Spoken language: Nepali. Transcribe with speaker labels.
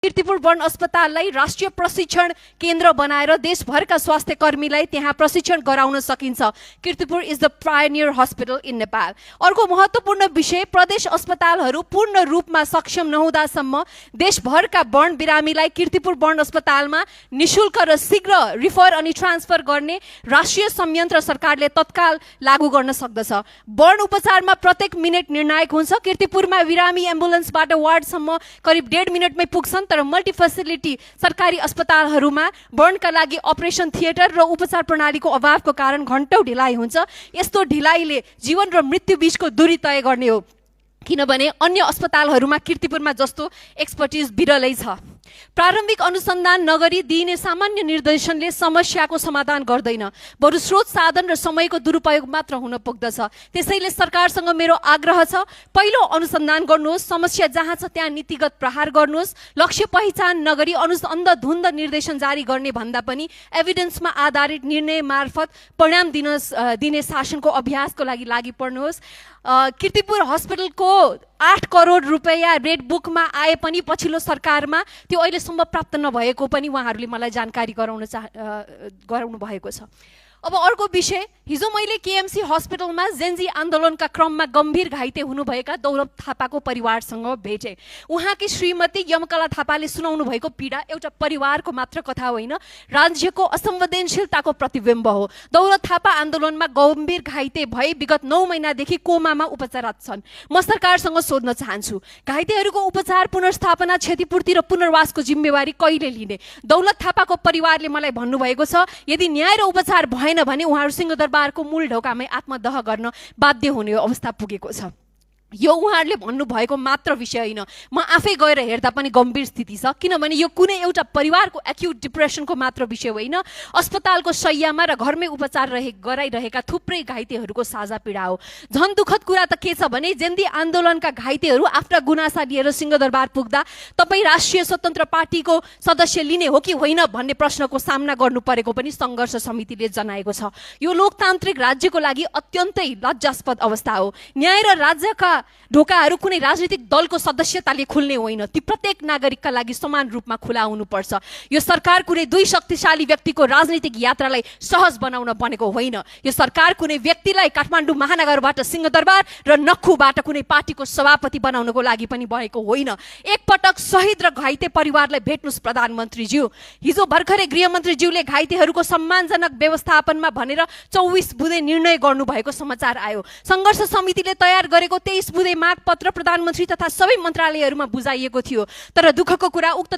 Speaker 1: कीर्तिपुर वन अस्पताललाई राष्ट्रिय प्रशिक्षण केन्द्र बनाएर देशभरका स्वास्थ्य कर्मीलाई त्यहाँ प्रशिक्षण गराउन सकिन्छ। Kirtipur is the pioneer hospital in Nepal. अर्को महत्त्वपूर्ण विषय, प्रदेश अस्पतालहरू पूर्ण रूपमा सक्षम नहुँदासम्म देशभरका वन बिरामीलाई कीर्तिपुर वन अस्पतालमा निशुल्क र शीघ्र रिफर अनि ट्रान्सफर गर्ने राष्ट्रिय संयन्त्र सरकारले तत्काल लागू गर्न सक्दछ। वन उपचारमा प्रत्येक मिनेट निर्णायक हुन्छ। कीर्तिपुरमा बिरामी एम्बुलेन्सबाट वार्डसम्म करिब 1.5 मिनेटमै पुग्छन्, तर मल्टी फेसिलिटी सरकारी अस्पतालहरूमा बर्नका लागि अपरेसन थिएटर र उपचार प्रणालीको अभावको कारण घण्टौं ढिलाइ हुन्छ। यस्तो ढिलाइले जीवन र मृत्यु बीचको दूरी तय गर्ने हो, किनभने अन्य अस्पतालहरूमा कीर्तिपुरमा जस्तो एक्सपर्टिज बिरलै छ। प्रारम्भिक अनुसन्धान नगरी दिइने सामान्य निर्देशनले समस्याको समाधान गर्दैन, बरु स्रोत साधन र समयको दुरुपयोग मात्र हुन पुग्दछ। त्यसैले सरकारसँग मेरो आग्रह छ, पहिलो अनुसन्धान गर्नुहोस्, समस्या जहाँ छ त्यहाँ नीतिगत प्रहार गर्नुहोस्। लक्ष्य पहिचान नगरी अन्धधुन्द निर्देशन जारी गर्ने भन्दा पनि एभिडेन्समा आधारित निर्णय मार्फत परिणाम दिने शासनको अभ्यासको लागि पर्नुहोस्। कीर्तिपुर हस्पिटलको 8 करोड रुपैयाँ रेड बुकमा आए पनि पछिल्लो सरकारमा त्यो अहिलेसम्म प्राप्त नभएको पनि उहाँहरूले मलाई जानकारी गराउनु भएको छ। अब अर्को विषय, हिजो मैले केएमसी हस्पिटलमा जेनजी आन्दोलनका क्रममा गम्भीर घाइते हुनुभएका दौलत थापाको परिवारसँग भेटे। उहाँकी श्रीमती यमकला थापाले सुनाउनु भएको पीडा एउटा परिवारको मात्र कथा होइन, राज्यको असंवेदनशीलताको प्रतिबिम्ब हो। दौलत थापा आन्दोलनमा गम्भीर घाइते भई विगत 9 महिनादेखि कोमामा उपचाररत छन्। म सरकारसँग सोध्न चाहन्छु, घाइतेहरूको उपचार, पुनर्स्थापना, क्षतिपूर्ति र पुनर्वासको जिम्मेवारी कहिले लिने? दौलत थापाको परिवारले मलाई भन्नुभएको छ, यदि न्याय र उपचार भएन भने उहाँहरू सिंहदरबारको मूल ढोकामै आत्मदह गर्न बाध्य हुने अवस्था पुगेको छ। यो उहाँहरूले भन्नुभएको मात्र विषय होइन, म आफै गएर हेर्दा पनि गम्भीर स्थिति छ, किनभने यो कुनै एउटा परिवारको एक्युट डिप्रेसनको मात्र विषय होइन, अस्पतालको शय्यामा र घरमै उपचार गराइरहेका थुप्रै घाइतेहरूको साझा पीडा हो। झन् दुःखद कुरा त के छ भने जेन्दी आन्दोलनका घाइतेहरू आफ्ना गुनासा लिएर सिंहदरबार पुग्दा तपाईँ राष्ट्रिय स्वतन्त्र पार्टीको सदस्य लिने हो कि होइन भन्ने प्रश्नको सामना गर्नु परेको पनि सङ्घर्ष समितिले जनाएको छ। यो लोकतान्त्रिक राज्यको लागि अत्यन्तै लज्जास्पद अवस्था हो। न्याय र राज्यका ढोकाहरू कुनै राजनीतिक दलको सदस्यताले खुल्ने होइन, ती प्रत्येक नागरिकका लागि समान रूपमा खुला हुनुपर्छ। यो सरकार कुनै दुई शक्तिशाली व्यक्तिको राजनीतिक यात्रालाई सहज बनाउन बनेको होइन। यो सरकार कुनै व्यक्तिलाई काठमाडौँ महानगरबाट सिंहदरबार र नक्खुबाट कुनै पार्टीको सभापति बनाउनको लागि पनि बनेको होइन। एकपटक शहीद र घाइते परिवारलाई भेट्नुहोस् प्रधानमन्त्रीज्यू। हिजो भर्खरै गृहमन्त्रीज्यूले घाइतेहरूको सम्मानजनक व्यवस्थापनमा भनेर 24 बुँदे निर्णय गर्नुभएको समाचार आयो। सङ्घर्ष समितिले तयार गरेको 23 बुँदे माग पत्र प्रधानमन्त्री तथा सबै मन्त्रालयहरूमा बुझाइएको थियो, तर दुःखको कुरा उक्त